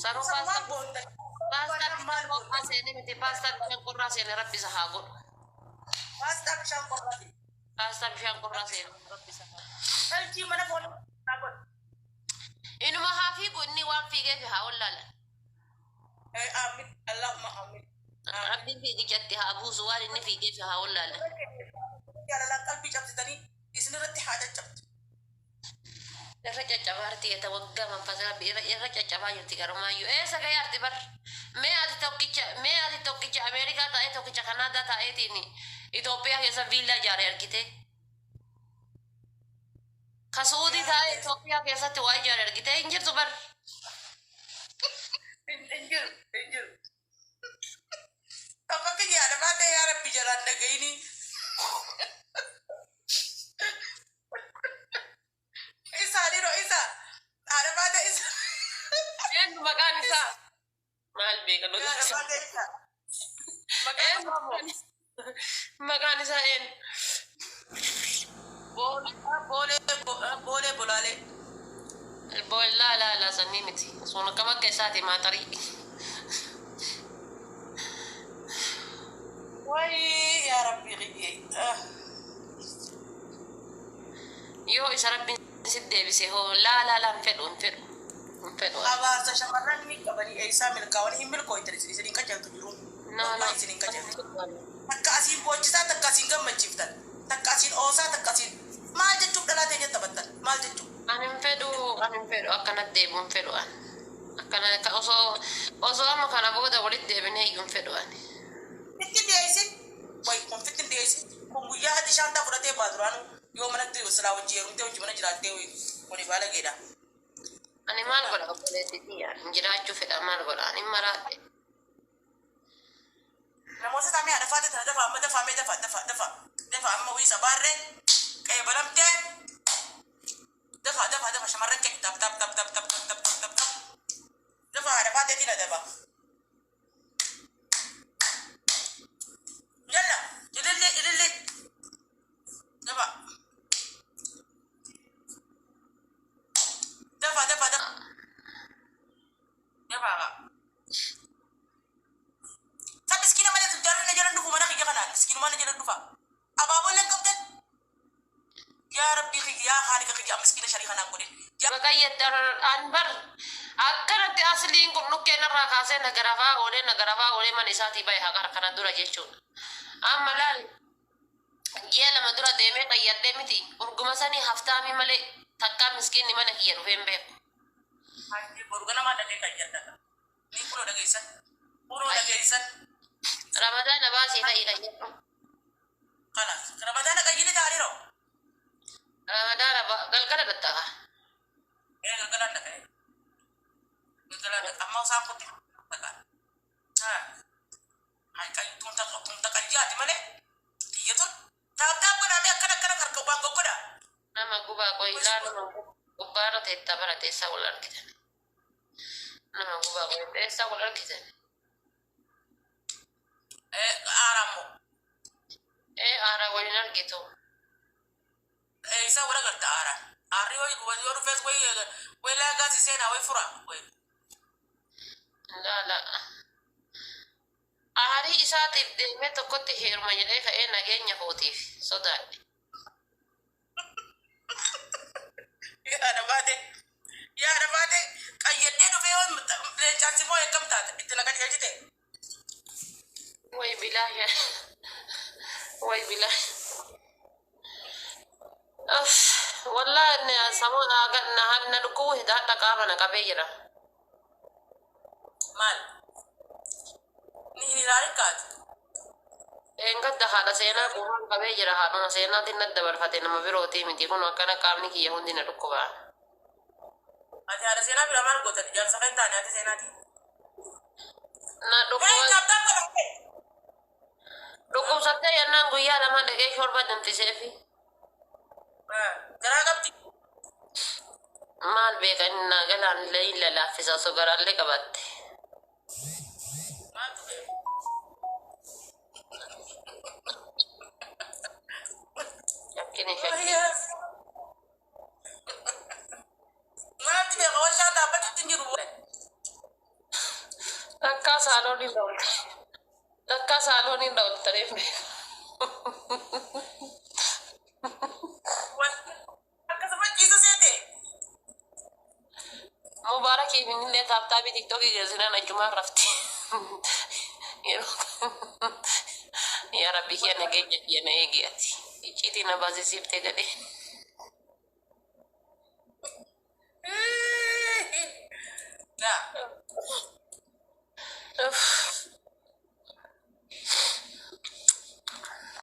Sanuu Sanumaan paastaa boonta. paastaa Maal bishaan boonta? qorraa seene miti, paastaa bishaan qorraa seene rabbi isa haa godhu. Paastaa bishaan qorraati. Paastaa bishaan qorraa seene rabbi isa haa godhu. Dhalchii mana foon haa godhu. Inuma haa fiigu, inni waan fiigeef haa wallaalan. Aamin. Allahumma aamin. Aamin. Rabbiin fiigichatti haa buusu, waan inni fiigeef haa wallaalan. Jaalalaan qalbii cabsitanii isin irratti haa caccabtu. Irra caccabaa jirti eta waggaa manfasa rabbi irra irra caccabaa jirti garumaayyuu. Eessa ga'ee arti bar? Mee ati tokkicha Ameerikaa taa'ee, tokkicha Kanaadaa taa'eetiin Itoophiyaa keessa viillaa ijaare argite? Ka Suudii taa'ee Itoophiyaa keessatti waa ijaare argite? Hin jirtu bar. Hin jiru, hin jiru. Tokko kiyya baatee yaa rabbi jalaan dhagayini. Isa dhiiroo isa haadha baatee isa. Eenyu maqaan isaa? Maal beeka Haadha nuti? baatee isa. Maqaan Eenyu isaa moo? maqaan isaa eenyu? Boolee boolee bolaalee. Laa laa laa, sannii miti. Sun akkam akka isaati maatarii. Wayii yaa rabbi kiyye. Yoo isa rabbiin si deebise hoo? Laa laa laa, hin fedhu, hin fedhu. Hin fedhu. Abaarsa shamarran ni qabanii eessaa milkaa'anii hin milkooytan, isin hin qajeeltu jiru. No, no. Wallahi isin hin qajeeltu. Takka asiin boochisaa, takka asiin gammachiiftan. Takka asiin oosaa, takka asiin maal jechuuf dhalaa teenya taphattan, maal jechuuf? Ani hin fedhu, ani hin fedhu, akkanatti deebi'u hin fedhu ani. Akkana osoo amma kana booda walitti deebinee iyyuu hin fedhu ani. Fitti dhiyeessin. Wayi kun fitti dhiyeessin. Kun guyyaa ati shaantaa fudhatee baa duraanuu yoo manatti silaa wajji heerumtee wajji mana jiraattee wali baalageedha. Ani maal godha, obboleettii tiyya? Hin jiraachuu fedha, maal godha? Ani maraadhe. Namoota taamee haadha faate tana dafa amma, dafa mee, dafa dafa dafa dafa amma wiisa baarree qeebalamtee, dafa dafa dafa, shamarran keenya tap tap tap tap tap tap tap tap tap, dafa, haadha faateetiin adaba. Yalla ililli ililli, dafa dafa dafa dafa dafa. Sa miskiina malee tujjaarri na jalan dhufu, mana kiyya kanaan miskiinumaa na jalan dhufa. Abaaboon qabdan, yaa rabbii kiyya, yaa haaliqa kiyya, miskiina sharii kanaan godhin. Baqayyatti an bar akkanatti asliin kun dhukkeen irraa kaasee na garafaa oolee, na garafaa oolee, mana isaatii bahe haqa kana dura jechuudha. Amma laal, ji'a 2 dura deemee qayyadhee miti, urguma sanii haftaamii malee takkaa miskiinni mana kiyya dhufee hin beeku. Boru ganamaa dhaqee qayyadha. Ni kunoo dhageessan. Kunoo dhageessan. Ramadaana baasii ka'ii qayyadhu. Kalaas. Ramadaana qayyini taa'aniiroo. Ramadaana galgala dhattaqa. Ee, galgalaan dhaqee. Galgalaan dhaqa. Amma isaan kutti dhaqa. Haa. Tumta qayyaati malee. Xiyya tun. Tap tap godhamee akkana akkana harka waan goggodha. Nama gubaa qoyilaa, nama gubbaarra teettaa bara teessaa wal argitan. Nama gubaa qoy teessaa wal argitan. Ee, aaraammoo. Ee, aaraa waliin argitu. Isaa wal agarta aaraan. Aarri yoo dhufees wayi laagaasi seenaa wayi fura. Wayi. Laa laa. Aarii isaatiif deemee tokkotti heeruma jedhee ka'ee nageenya kootiif sodaadhe. Yaada baate. Yaada baate qayyadhee dhufee yoo leencaan simoo eeggam taate itti na qajeelchite. Way bilaa, way bilaa. Wallahi sammuu na dhukkubuu hadha qaama na qabee jira. Maal? Ni hin ilaalin kaati. Engadda haadha seenaa quufaan qabee jira, haadhuma seenaatiin na dabarfate, nama birootii miti, kun akkana qaamni kiyya hundi na dhukkubaa. Ati haadha seenaa bira maal gootan, ijaarsa kan taane haati seenaati? Na Hey, dhukkuba tap tap godhamte. Dhukkubsattee yennaan guyyaa 2 dhaqee shorba danfiseefi. Garaa qabdi. Maal beeka, inni naa galaan illee hin lallaaffisa osoo garaallee qabaatte. Maaltu beeku? Shakkini shakkini. Maaltu beeka, warshaan dhaabbachuutti hin jiru. saalooniin irra ol takkaa saalooniin irra ol tareef Akkasuma ciisa seete. Mubaarakii fi illee taaptaabii tiktookii geessinaan achumaan rafti. Yaa Rabbi kiyya nageenya kiyya na eegi ati. Icciitii na baasisiiftee gadhee.